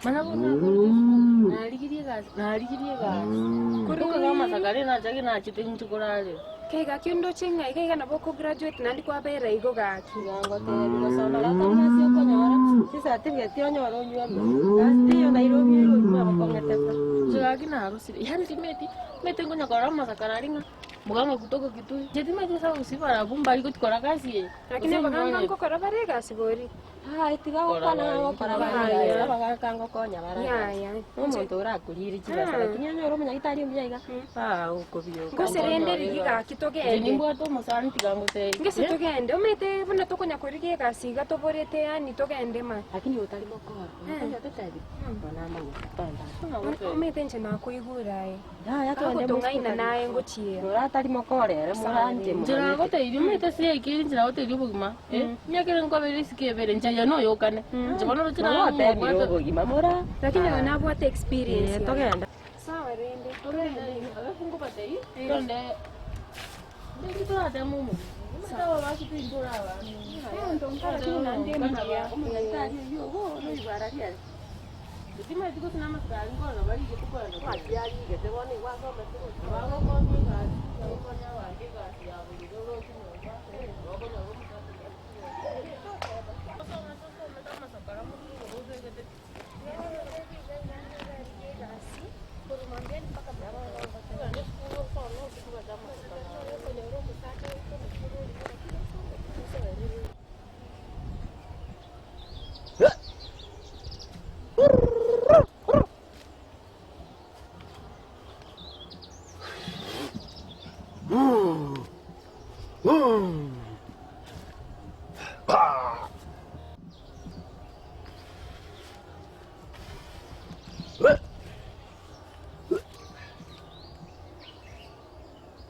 Mana bono nakorire esukuru, narigirie egasi, narigirie egasi. Korwa Ntoka amasakara nachake nachete inche korarera. Kei gaki ondoche ng'a iga iga nabo okograduate naende kwabera igo gaki. Iga ngotebi gosoma ratari gasi okonyora, chicertificate onyore onyuome, gasi teiyo Nairobi eye obogima bokong'ete pa. Inche gaki narosire, yaani timeti, timeti nkonya korora amasakara aria ng'a muganga kutoka Kitui, inche timeti ase abagusii barabwo mbari gochikora gasi eye. Lakini abaganga nkokora bare egasi bori? Aye tiga gokwana ng'a ngokora bare egasi, abagaka ngokonya bare egasi. Yaya. Omonto orakorire chibesa lakini onyore omonyagitari omuya iga, aa okobioka. Gose rende rigia gaki Inche togende. nimbwate omosani tiga ngotebie. Ngese togende, omanyete buna tokonya korigia egasi iga toborete yaani togende ma. Lakini otari mokora, okonya ototebi, bono amang'ana, toenda. Omanyete inche nakoigure aye. Yaya twende Agotong'aina naye ngochiera. Mora atari mokora ere moranche Inche momanyete. nagotebia omanyete ase yaikire inche nagotebia obogima eh, emiaka ere nkobeire isiko ebere inche aye noyokane. Inche bono roche Nabo otebire namobwate. obogima mora. Lakini oyo nabwate experience. Eh, togende. Sawa rende. Togende alafu nkobatebie togende ndiri torateme omogusii. Omanyete aba basete intwe ore abana. Omonto nka lakini naende mbuya. Omonyagitari oyio obo noigwe araria are. Timanyeti gose namasikari nkorora barigete kogenda kogenda. Naki arigete bono igo asomete gose. Bagokonya egasi, bagokonya abanto egasi ya bororo oroche nyomba, bakonyora omosacha Osome osomete amasakara motwe igo obegete pi. Ogende esukuru osome otubwate amasakara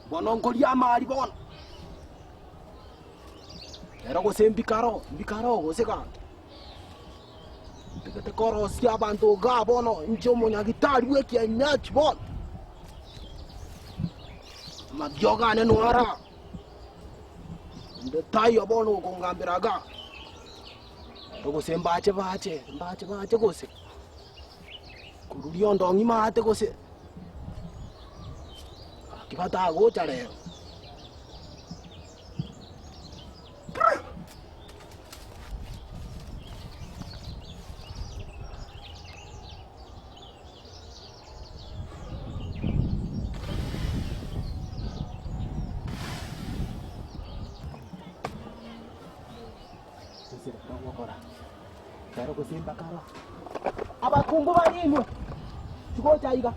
Bono nkoria amari bono. Ero gose mbikaro, mbikaro gose gaki. Ntagete korosia abanto igaa bono inche omonyagitari bw'ekienyeji bono. Amariogo ane noara, onde taiyo bono okongambera igaa. Ero gose mbache bache, mbache bache gose, korwa riondo ng'ima ate gose, gaki batagocha rero. Abakungu baria inwe, tigocha iga.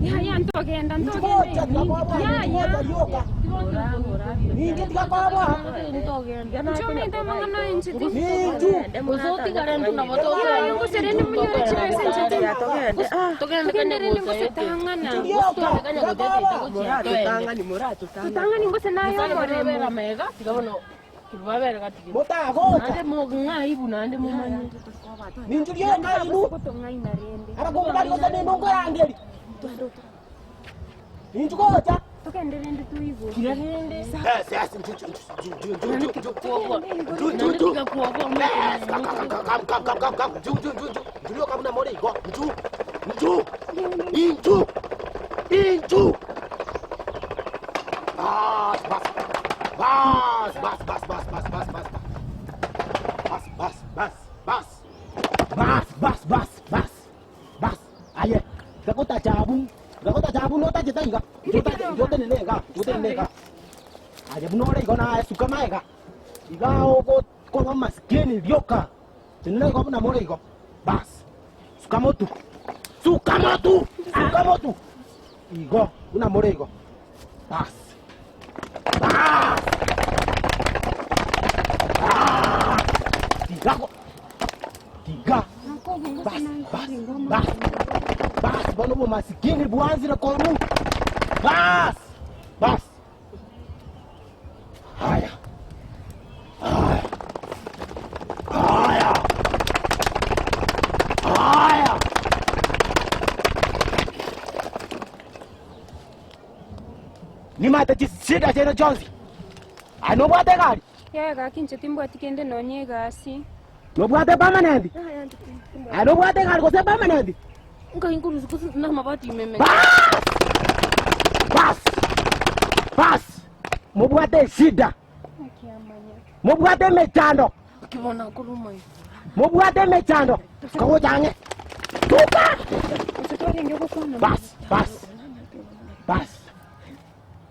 Yaya ntogenda Tigocha ntogenda tiga koboa, yaya tigocha rioka. Ninche tiga koboa. nchomete amang'ana aye inche ti Ninchu. yaya ngoserende monyore chibesa inche ti Togende togende rende kanya gose gosaete. tang'ana Rioka. Tiga koboa. Moratotang'ani, moratotang'ani. totang'ani gose naye omoremo mega tiga bono babere gatigire Motagocha. naende mong'aibu naende momanye Ninchu rioka inwe. gotong'aina rende Abakungu bari gose ninde nkorangeria. Ninchu gocha. togende rende toigwe kira rende Yes, yes, nchu, nchu, nchu, nchu, nchu, nchu, nchu. kuogoa Nchu, nchu, naende nchu. tiga kuogoa Yes, come, come, come, come, come, come, come. Nchu, nchu, nchu, nchu. Nchu rioka buna more igo. Nchu, nchu, inchu, inchu. Bas, bas. Bas, bas, bas, bas, bas, bas, bas, bas. Bas, bas, bas, bas. Bas, bas, bas, bas. Bas. Aye, gagotacha abwo, gagotacha abwo notachete iga. Nchotache, nchotenene iga, nchotenene iga. Aye buna ore igo naye suka magega. Iga ogokoba masikini rioka. Tenena igo buna more igo. Bas. Suka motu. Suka motu! Suka motu! Igo, buna more igo. Bas. Bas! Bas! Tiga go. Tiga. Bas, bas, bas. Bas, bono bomasikini bwanzire koru. Bas! Bas. Haya. Haya. Haya. Haya. Nimate chisida chiaino chionsi. Aye nobwate egari? Yaya gaki inche timbwati kende nonye egasi. Nobwate permanent? Aye nobwate egari gose permanent? Nkai nkorusia gose namabati ime ime. Bas! Bas! Bas! Mobwate eshida. Mobwate emechando. Ki bono akoruma igo. Mobwate emechando. Kogocha ang'e. Tuka! Gose twarenge gokwana. Bas! Bas! Bas!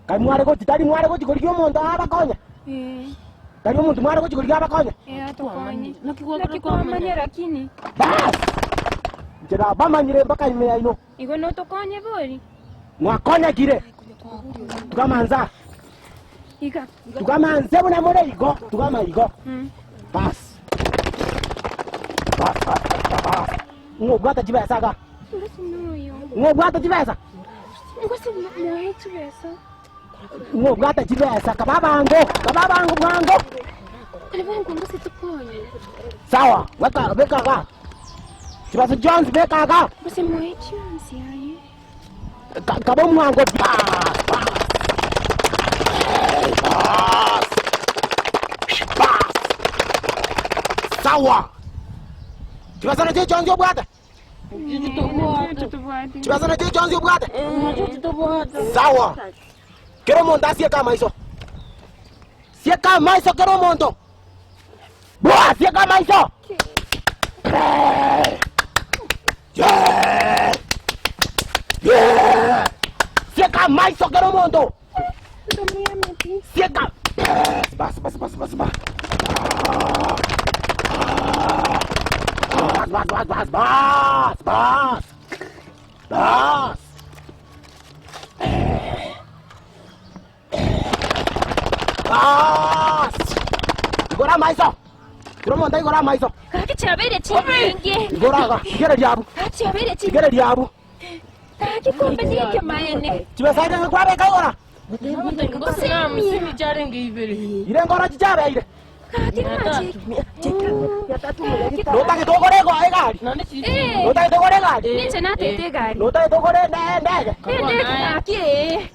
Kai mware gochi tari mware gochi korigia omonto abakonya. Eh, Tari omonto mware gochi korigia abakonya. eh, atokonye. Naki gwakora Naki kwamanya lakini. Bas! Inche nabamanyire mpaka ime yaino. Igo notokonye bori. Mwakonyekire. Tukamanza. Iga. Tukamanze buna more igo. Tukama igo. Mm. Bas. Bas, bas, bas, bas. Ng'obwata chibesa iga. Ngosi noyo. Ng'obwata chibesa. Ngosi moe chibesa. Ng'obwata chibesa. Kababango. Kababango bwango. Kale bwangu ngosi tukonye. Sawa. Weka beka iga. Chibesa chionsi beka iga. Ngosi moe chionsi aye. Kaba omwango. Bas, bas. Bas. Bas. Sawa. Chibesa nachio chionsi obwate. Totobwate. Chibesa nachio chionsi obwate. Nacho titobwate. Sawa. Kera omonto asieke amaiso. Sieka amaiso kera omonto. Bwa sieka amaiso. Yeah. Yeah. Sieka amaiso kera omonto. Sieka. Bas bas bas bas bas. Bas bas bas bas bas bas. Bas. Bas. Igora amaiso. Kera omonto igora amaiso. Gaki chiabere chinyinge. Igora iga. Igere riabu. Gaki chiabere chinyinge. Igere riabu. Gaki kumbe nike maene. Chibesa ire kwabeka igora. Gose na hamsini chiarenge ibere. Ire ngoro chichabeire. Gaki machi. Notagete ogore egari. Naende chiri. Eh. Notagete ogore egari. Ninche natete egari. Notagete ogore endege. Endege gaki eh.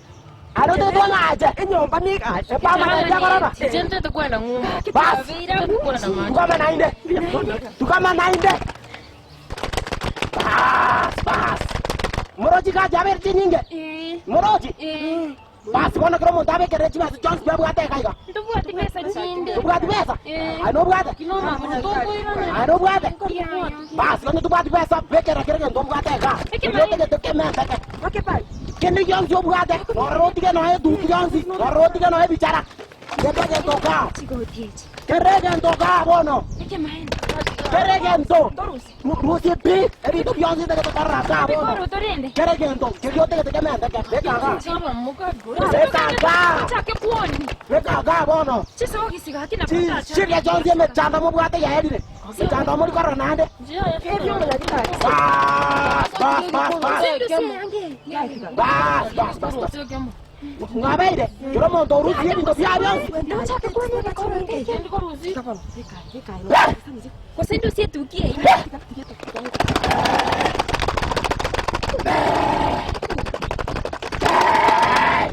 Aye notagete ong'ache. Enyomba nigache. Epamana chiakorora. Chichente kwenda ng'umba. Gaki Bas. twabeire abwo. Kwenda na mache. Tukama nainde. Tukama nainde. Bas bas. Morochi gachi abere chinyinge. Eh. Morochi. Eh. Bas bono kera omonto abekere chibesa chionsi babwate iga iga. Ntobwate besa chinde. Tobwati besa? Eh. Aye nobwate? Kinoma tokoirana. Aye nobwate? Yaya. Bas onye tobwati besa bekera kere gento obwate iga. Otegete kementeke. Kende gionsi obwate. Norora otige noe eduki gionsi. Norora otige noe ebichara. Kere gento iga. Chigoti echi. Kere gento iga bono. Eke maene. Kere gento. Rusie pi. Ebinto bionsi tegete korora iga bono. Bikoro torende. Kere gento. Keria otegete kementeke. Beka iga. Chaba muka. Beka iga. Chake kuoni. Beka iga bono. Chisogisi gaki na patacha. Chiria chionsi emechando mobwate yaerire. Emechando mori korora naende. Bas, bas, bas, bas. Bas, bas, bas, bas. Mwabeire, kera omonto orusie ebinto bia bionsi. Ndochake kuoni bikoro teke. Eh! Gose ndusie tukie.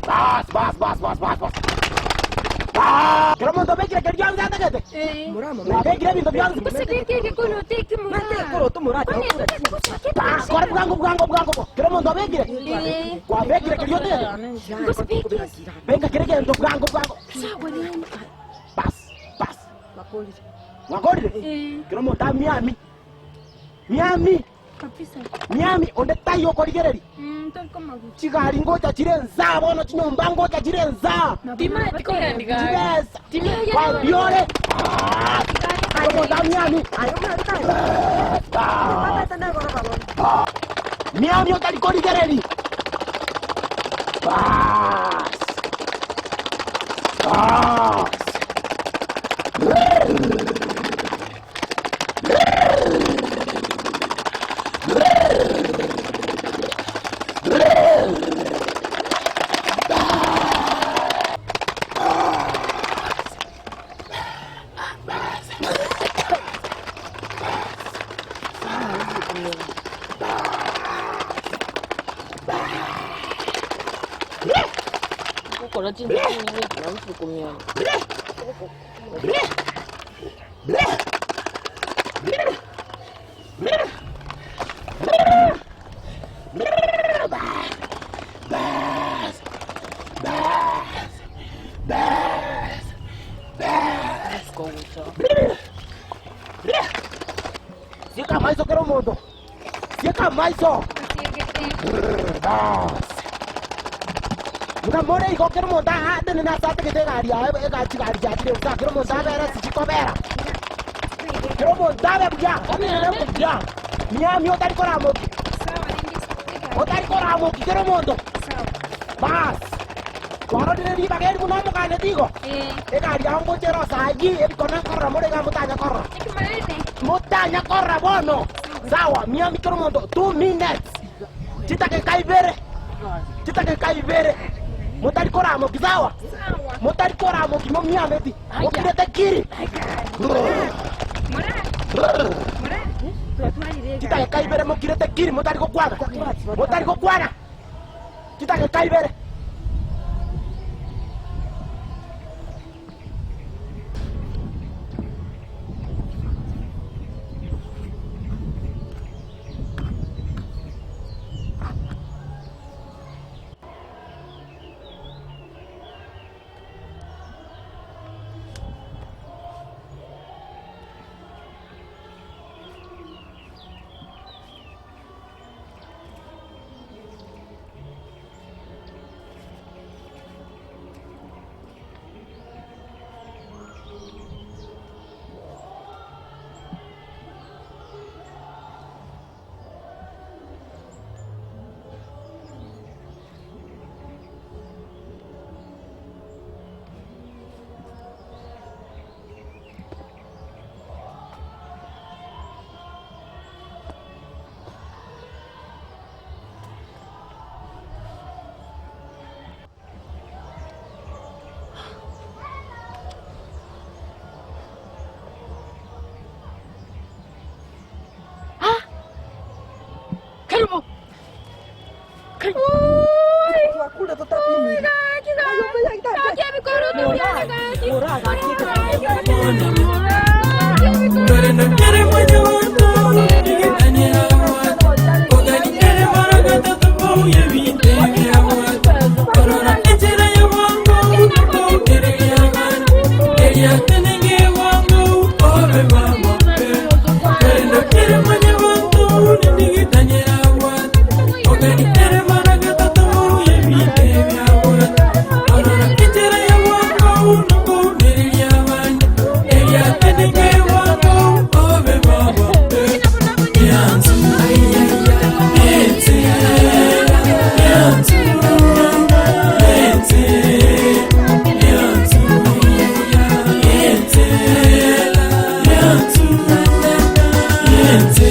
Bas, bas, bas, bas, bas, bas. Bas. Kera omonto obekire keria gionsi atagete. Eh. Mwabekire ebinto bionsi. Gose beke gikono teke mura. Bas, kora bwango bwango bwango bo. Kera omonto obekire. Eh. Kwabekire keria otagete. Gose beke. Beka kere gento bwango bwango. Sawa nani. Bas, bas. Mwakorire. Eh. Kera omonto amiami. Miami, Kabisa. miami onde taiyo okorigereria. Toriko maguchi. Chigari ngocha chire nza bono chinyomba ngocha chire nza. Tima tikogendi gari. Chibesa. Kwambiore. Omonto amiami. Miami otari korigereri. Bas. Bas. Gukora chintu kinene kiramfukumya. Sieka amaiso kera omonto. Sieka amaiso. Bas. Buna more igo kera omonto atenene ase ategete egari yaye egari chigari chiachire bosa kera omonto abere ase chikobera. Kera omonto abe buya, ominene buya. Miami otari koramoki. Otari koramoki kera omonto. Bas. Kwarorire ribaga eri buna omoganeti igo? Egari yao ngocha ere osa ayio, ebikone nkorora more iga motanya korora. Motanya korora bono. Sawa, miami kera omonto 2 minutes. Chidakika ibere. Chidakika ibere. Motari koramoki, sawa? Motari koramoki momiameti. Mokirete kiri. Chidakika ibere mokirete kiri motari gokwana. Motari gokwana. Chidakika ibere. Karibu. Karibu. Yeah.